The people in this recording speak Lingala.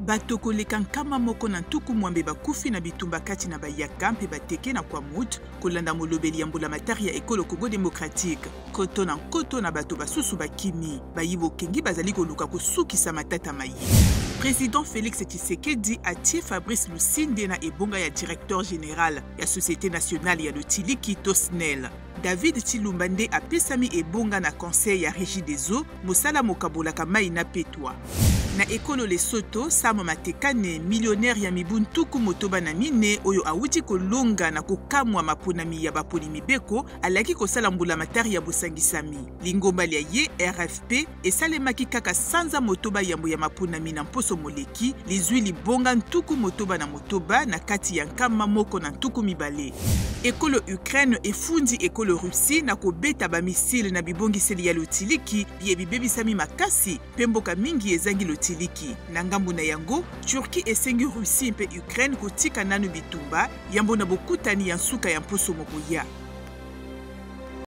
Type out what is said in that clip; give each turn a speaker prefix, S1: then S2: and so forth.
S1: Bato koleka 160 bakufi na bitumba kati na bayaka mpe bateke na Kwamouth, kolanda molobeli ya mbulamatari ya ekolo Congo democratique. Nkoto na nkoto na bato basusu bakimi. Bayi bokengi bazali koluka kosukisa matata maye. President Felix Tshisekedi atie Fabrice Lusinde na ebonga ya directeur general ya Societe nationale ya lotiliki to SNEL. David Tshilumba nde apesami ebonga na Conseil ya Regie des eaux, mosala mokabolaka mayi na petwa. Na ekolo Lesotho, Sam Matekane, millionnaire ya mibu 64 oyo awuti kolonga na kokamwa maponami ya baponi mibeko, alaki kosala mbulamatari ya bosangisami. Lingomba lya ye, RFP, esalemaki kaka sanza motoba yambo ya maponami na mposo moleki, lizwi libonga 66 na kati ya 120. Ekolo Ukraine efundi ekolo Russie na kobeta ba missiles na bibongiseli ya lotiliki biye bibebisami makasi mpe mboka mingi ezangi lotiliki. Na ngambo na yango, Turquie esengi Russie mpe Ukraine kotika nanu bitumba yambo na bokutani ya nsuka ya mposo mokoya.